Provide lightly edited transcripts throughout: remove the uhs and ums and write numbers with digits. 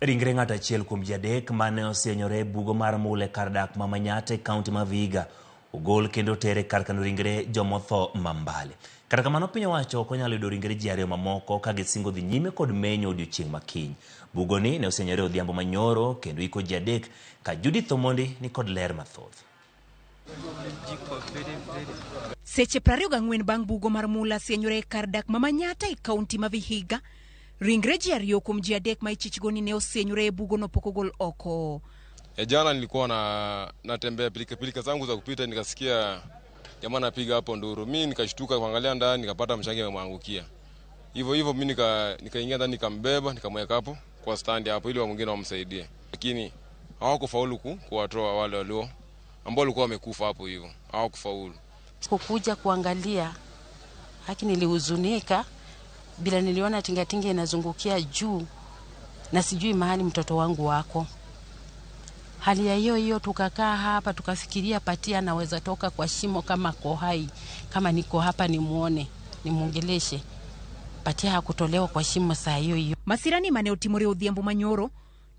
Ringre ng'ato achiel kuom ji adek mane osienyore e bugo mar mula e kar dak ma Manyatta e kaunti ma Vihiga ogol kendo oter e kar kano ringre jomotho ma Mbale. Kata kamano piny owacho ok onyalo yudo ringre ji ariyo mamoko ka gisingo dhi nyime kod menyo odiochieng' ma kiny. Bugoni ne osienyore odhiambo manyoro kendo iko ji adek ka Judith Omondi ni kod ler mathoth. Seche 24 bang' bugo mar mula sienyore e kar dak ma Manyatta e kaunti ma Vihiga, ringre ji ariyo kuom ji adek ma ichichgo ni ne osienyore e bugono pok ogol oko. E, jana nilikuwa na natembea pilika pilika zangu za kupita, nikasikia jamaa anapiga hapo nduru. Mi nikashtuka kuangalia ndani, nikapata mchanga imemwangukia. Hivyo hivyo mi nikaingia ndani nikambeba, nikamweka hapo kwa standi hapo ili wa mwingine wamsaidie, lakini hawakufaulu kuwatoa wale walio ambao walikuwa wamekufa hapo hivyo, hawakufaulu. Kukuja kuangalia haki, nilihuzunika bila niliona tingatinga inazungukia juu na sijui mahali mtoto wangu wako. Hali ya hiyo hiyo tukakaa hapa tukafikiria Patia anaweza toka kwa shimo kama ako hai, kama niko hapa nimuone, nimuongeleshe. Patia hakutolewa kwa shimo saa hiyo hiyo. Masirani mane otimore odhiambo manyoro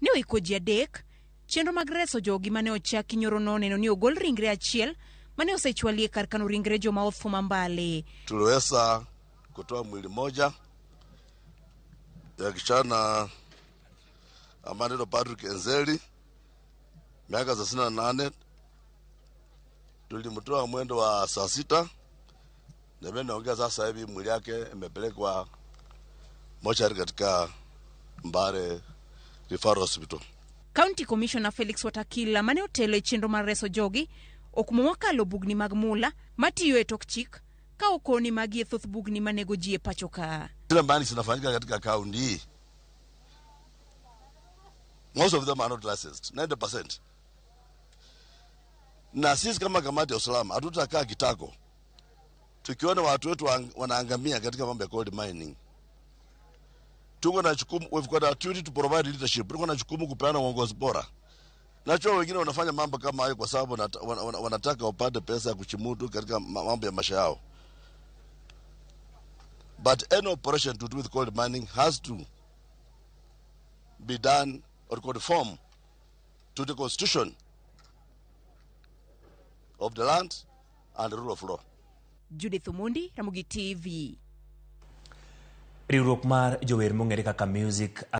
ne oiko ji adek. Chenro mag reso jogi mane ochaki nyoro noneno ni ogol ringre achiel mane osechwali e kar kano ringre joma otho ma Mbale. Tuliweza kutoa mwili moja ya kijana ambaye anaitwa Patrick Enzeli miaka 38. Tulimtoa mwendo wa saa 6 na mimi naongea sasa hivi mwili yake imepelekwa mochari katika Mbale Referral Hospital. County Commissioner Felix Watakila mane otelo e chenro mar reso jogi okumo mokalo bugni mag mula matiyo e tok chik ka okoni magi e thoth bugni manego ji e pacho ka. Zile mine zinafanyika katika kaunti hii, most of them are not licensed, 90%. Na sisi kama kamati ya usalama hatutakaa kitako tukiona watu wetu wanaangamia katika mambo ya gold mining. Tuko na jukumu, we've got a duty to provide leadership. Tuko na jukumu kupeana uongozi bora. Najua wengine wanafanya mambo kama hayo kwa sababu wanataka wapate pesa ya kuchimudu katika mambo ya maisha yao. But any operation to do with gold mining has to be done or conform to the constitution of the land and the rule of law. Judith Omondi, Ramogi TV. Riwruok mar jower mong'ere kaka Music